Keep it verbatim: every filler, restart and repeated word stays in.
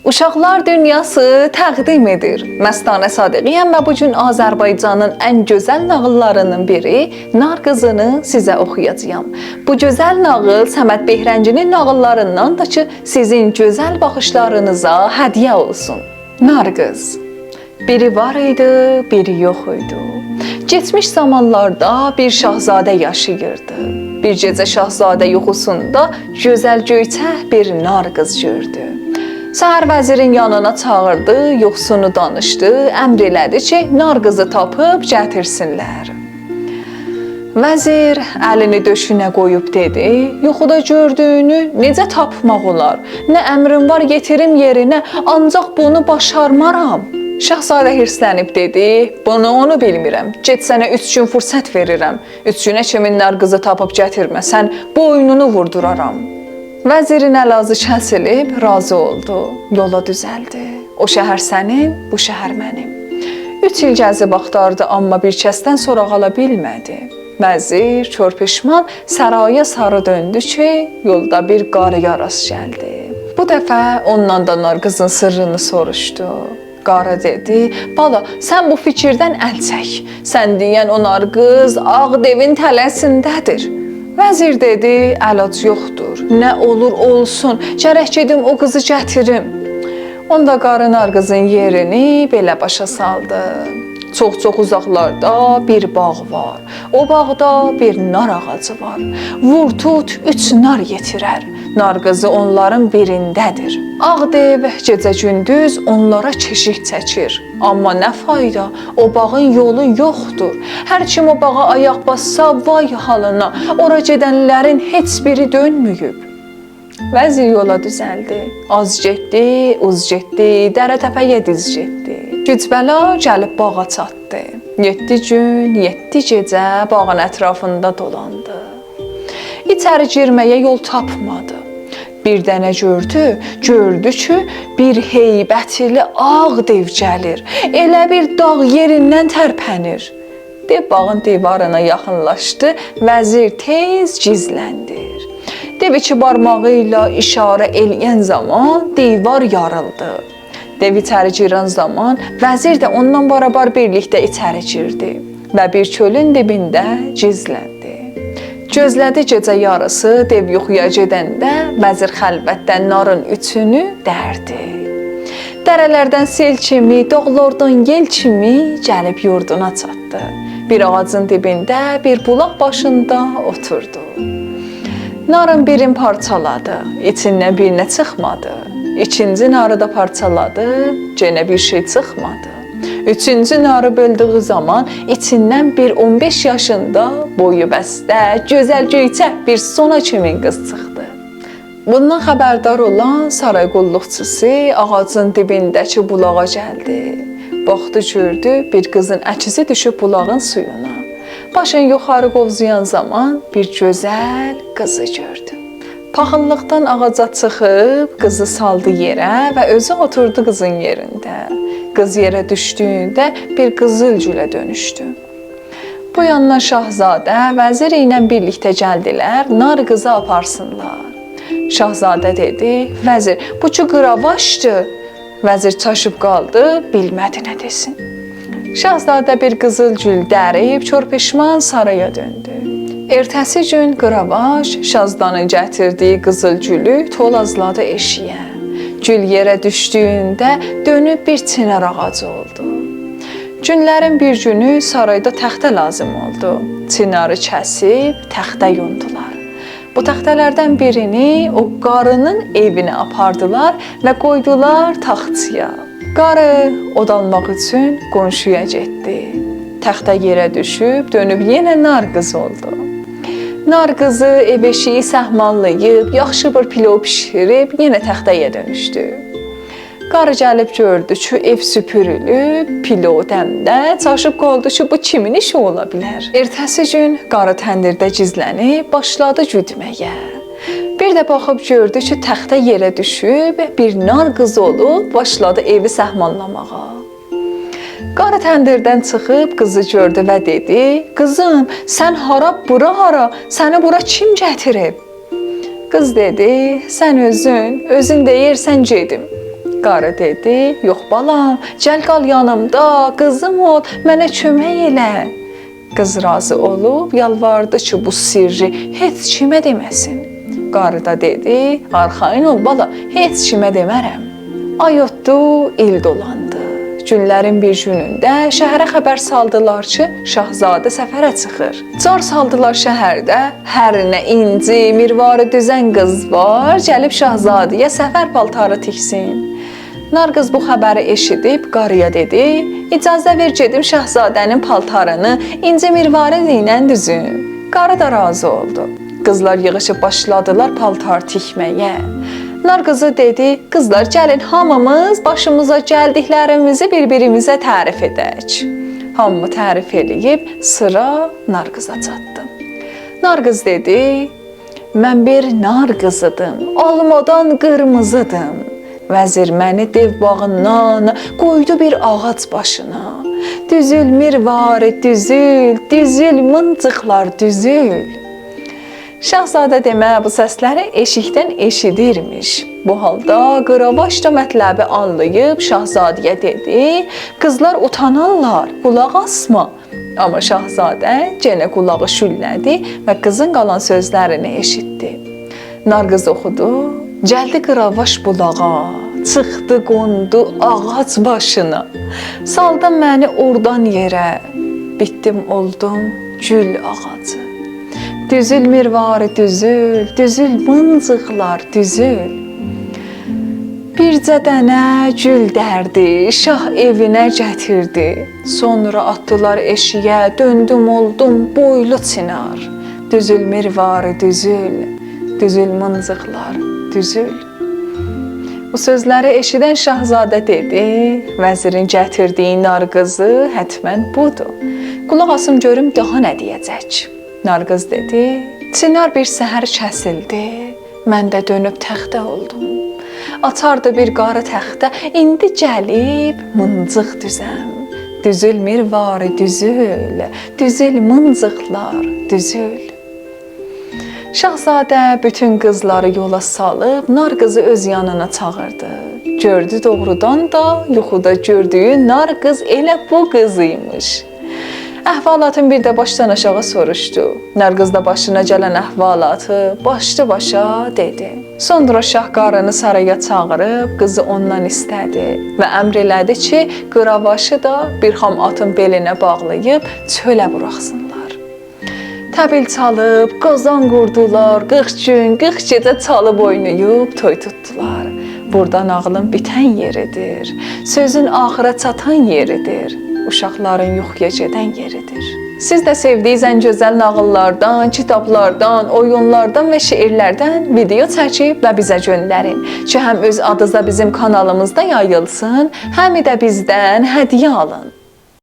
اوشاقلار دونیاسی تقدیم ائدیر. مستانه صادقی‌یم و بو گون آذربایجانین ان گؤزل ناغیللاری‌نین بیری نار قیزینی سیزه اوخویاجاغام. بو گؤزل ناغیل صمد بهرنگی‌نین ناغیللاریندان‌دیر کی، سیزین گؤزل باخیشلارینیزا هدیه اولسون. نار قیز. بیری وار ایدی، بیری یوخ ایدی. کئچمیش زامانلاردا بیر شاهزاده یاشاییردی. بیر گئجه شاهزاده یوخوسوندا گؤزل گؤیچک بیر نار قیز گؤردو. سحر وزیرین یانینا چاغیردی، یوخوسونو دانیشدی، امر ائله‌دی کی، نار قیزی تاپیب گتیرسینلر. وزیر الینی دؤشونه قویوب دئدی: «یوخودا گؤردویونو نئجه تاپماق اولار؟ نه امرین وار یئتیریم یئرینه، آنجاق بونو باشارمارام.» شاهزاده هیرسلنیب دئدی: «بونو اونو بیلمیرم. گئت، سنه اوچ گون فرصت وئریرم. اوچ گونه کیمی نار قیزی تاپیب گتیرمه‌سن، بوینونو ووردورارام.» وزیرین علاجی کسیلیب، راضی اولدو. یولا دوزلدی. او شهر سنین، بو شهر منیم. اوچ ایل گزیب آختاردی، آمما بیر کسدن سوراق آلا بیلمه‌دی. وزیر کور پشمان سارایا ساری دؤندو کی، یولدا بیر قاری‌یا راست گلدی. بو دفعه اوندان دا نار قیزین سرّینی سوروشدو. قاری دئدی: «بالا، سن بو فیکیردن ال چک. سن دئین او نار قیز آغ دئوین تله‌سینده‌دیر.» وزیر دئدی: «علاج یوخدور. نه اولور اولسون، گرک گئدیم او قیزی گتیریم.» اوندا قاری نار قیزین یئرینی بئله باشا سالدی: «چوخ-چوخ اوزاقلاردا بیر باغ وار. او باغدا بیر نار آغاجی وار. وور توت اوچ نار یئتیرر. نار قیزی اونلارین بیرینده‌دیر. آغ دئو گئجه گوندوز اونلارا کئشیک چکیر. آمما نه فایدا، او باغین یولو یوخدور. هر کیم او باغا آیاق باسسا، وای حالینا، اورا گئدنلرین هئچ بیری دؤنمه‌ییب.» وزیر یولا دوزلدی. آز گئتدی، اوز گئتدی، دره تپه‌یه دوز گئتدی. گوج بلا گلیب باغا چاتدی. یئددی گون، یئددی گئجه باغین اطرافیندا دولاندی. ایچری گیرمه‌یه یول تاپمادی. بیر دنه گؤردو، گؤردو کی، بیر هیبتلی آغ دئو گلیر. ائله بیل داغ یئریندن ترپنیر. دئو باغین دیوارینا یاخینلاشدی، وزیر تئز گیزلندی. دئو ایکی بارماغی ایله ایشاره ائله‌ین زامان دیوار یاریلدی. دئو ایچری گیرن زامان وزیر ده اوننان برابر بیرلیکده ایچری گیردی و بیر کؤلون دیبینده گیزلندی. گؤزله‌دی گئجه یاریسی دئو یوخویا گئدنده وزیر خلوتده نارین اوچونو دردی. دره‌لردن سئل کیمی، داغلاردان یئل کیمی گلیب یوردونا چاتدی. بیر آغاجین دیبینده، بیر بولاق باشیندا اوتوردو. نارین بیرین پارچالادی، ایچیندن بیر نه چیخمادی. ایکینجی ناری دا پارچالادی، گئنه بیر شئی چیخمادی. اوچونجو ناری بؤلدویو زامان ایچیندن بیر اون بئش یاشیندا بویو بسته، گؤزل گؤیچک بیر سونا کیمین قیز چیخدی. بوندان خبردار اولان سارای قوللوقچوسو آغاجین دیبینده‌کی بولاغا گلدی. باخدی، گؤردو، بیر قیزین عکسی دوشوب بولاغین سویونا. باشینی یوخاری قووزایان زامان بیر گؤزل قیزی گؤردو. پاخیللیقدان آغاجا چیخیب قیزی سالدی یئره و اؤزو اوتوردو قیزین یئرینده. قیز یئره دوشدویونده بیر قیزیل گوله دؤنوشدو. بو یاندان شاهزاده وزیر ایله بیرلیکده گلدیلر نار قیزی آپارسینلار. شاهزاده دئدی: «وزیر، بو کی قیراواشدیر.» وزیر چاشیب قالدی، بیلمه‌دی نه دئسین. شاهزاده بیر قیزیل گول دریب، کور پشمان سارایا دؤندو. ائرته‌سی گون قیراواش شاهزاده‌نین گتیردیگی قیزیل گولو تولازلادی ائشیگه. گول یئره دوشدویونده دؤنوب بیر چینار آغاجی اولدو. گونلرین بیر گونو سارایدا تخته لازیم اولدو. چیناری کسیب تخته یوندولار. بو تخته‌لردن بیرینی او قاری‌نین ائوینه آپاردیلار و قویدولار تاختچایا. قاری اود آلماق اوچون قونشویا گئتدی. تخته یئره دوشوب، دؤنوب یئنه نار قیز اولدو. نار قیزی ائو ائشیگی سهمانلاییب، یاخشی بیر پیلوو بیشیریب، یئنه تخته‌یه دؤنوشدو. قاری گلیب گؤردو کی، ائو سوپورولوب، پیلوو دمده، چاشیب قالدی کی، بو کیمین ایشی اولا بیلر؟ ائرته‌سی گون قاری تندیرده گیزلنیب، باشلادی گودمه‌یه. بیر ده باخیب گؤردو کی، تخته یئره دوشوب، بیر نار قیز اولوب، باشلادی ائوی سهمانلاماغا. قاری تندیردن چیخیب قیزی گؤردو و دئدی: «قیزیم، سن هارا، بورا هارا؟ سنی بورا کیم گتیریب؟» قیز دئدی: «سن اؤزون، اؤزون دئییرسن گئدیم.» قاری دئدی: «یوخ، بالام، گل قال یانیمدا، قیزیم اول، منه کؤمک ائله.» قیز راضی اولوب یالواردی کی، بو سرّی هئچ کیمه دئمه‌سین. قاری دا دئدی: «آرخایین اول، بالا، هئچ کیمه دئمه‌رم.» آی اوتدو، ایل دولاندی. گونلرین بیر گونونده شهره خبر سالدیلار کی، شاهزاده سفره چیخیر. جار سالدیلار شهرده: «هر نه اینجی مرواری دوزن قیز وار، گلیب شاهزاده‌یه سفر پالتاری تیکسین.» نارقیز بو خبری ائشیدیب قاری‌یا دئدی: «اجازه وئر گئدیم شاهزاده‌نین پالتارینی اینجی مرواری ایله دوزوم.» قاری دا راضی اولدو. قیزلار ییغیشیب باشلادیلار پالتار تیکمه‌یه. نارقیزی دئدی: «قیزلار، گلین هامیمیز باشیمیزا گلدیکلریمیزی بیر-بیریمیزه تعریف ائدک.» هامی تعریف ائله‌ییب سیرا نارقیزا چاتدی. نارقیز دئدی: «من بیر نار قیزیدیم، آلمادان قیرمیزیدیم. وزیر منی دئو باغیندان قویدو بیر آغاج باشینا. دوزول، مرواری، دوزول، دوزول، مینجیقلار، دوزول.» شاهزاده دئمه بو سسلری ائشیکدن ائشیدیرمیش. بو حالدا قاراواش دا مطلبی آنلاییب شاهزاده‌یه دئدی: «قیزلار اوتانارلار، قولاق آسما.» آمما شاهزاده یئنه قولاغی شولله‌دی و قیزین قالان سؤزلرینی ائشیتدی. نارقیز اوخودو: «گلدی قاراواش بولاغا، چیخدی قوندو آغاج باشینا. سالدی منی اوردان یئره، بیتدیم اولدوم گول آغاجی. دوزول مرواری دوزول، دوزول مینجیقلار دوزول.» بیرجه دنه گول دردی، شاه ائوینه گتیردی. سونرا آتدیلار ائشیگه، دؤندوم اولدوم بویلو چینار. دوزول مرواری دوزول، دوزول مینجیقلار دوزول. بو سؤزلری ائشیدن شاهزاده دئدی: «وزیرین گتیردیگی نارقیزی حتماً بودور. قولاق آسیم گؤروم داها نه دئیه‌جک.» نارقیز دئدی: «چینار بیر سحر کسیلدی، من ده دؤنوب تخته اولدوم. آچاردی بیر قاری تخته، ایندی گلیب مینجیق دوزم. دوزول مرواری دوزول، دوزول مینجیقلار دوزول.» شاهزاده بوتون قیزلاری یولا سالیب نارقیزی اؤز یانینا چاغیردی. گؤردو، دوغرودان دا یوخودا گؤردویو نارقیز ائله بو قیز ایمیش. احوالاتین بیر ده باشدان آشاغی سوروشدو. نارقیز دا باشینا گلن احوالاتی باشدی باشا دئدی. سونرا شاه قارینی سارایا چاغیریب قیزی اوندان ایسته‌دی و امر ائله‌دی کی، قاراواشی دا بیر خام آتین بئلینه باغلاییب چؤله بوراخسینلار. طبیل چالیب، قازان قوردولار، قیرخ گون، قیرخ گئجه چالیب اویناییب توی توتدولار. بورادا ناغیلین بیتن یئریدیر، سؤزون آخیرا چاتان یئریدیر، اوشاقلارین یوخویا گئدن یئریدیر. سیز ده سئودیگینیز ان گؤزل ناغیللاردان، کیتابلاردان، اویونلاردان و شعرلردن ویدئو چکیب و بیزه گؤندرین کی، هم اؤز آدینیزا بیزیم کانالیمیزدا یاییلسین، هم ده بیزدن هدیه آلین.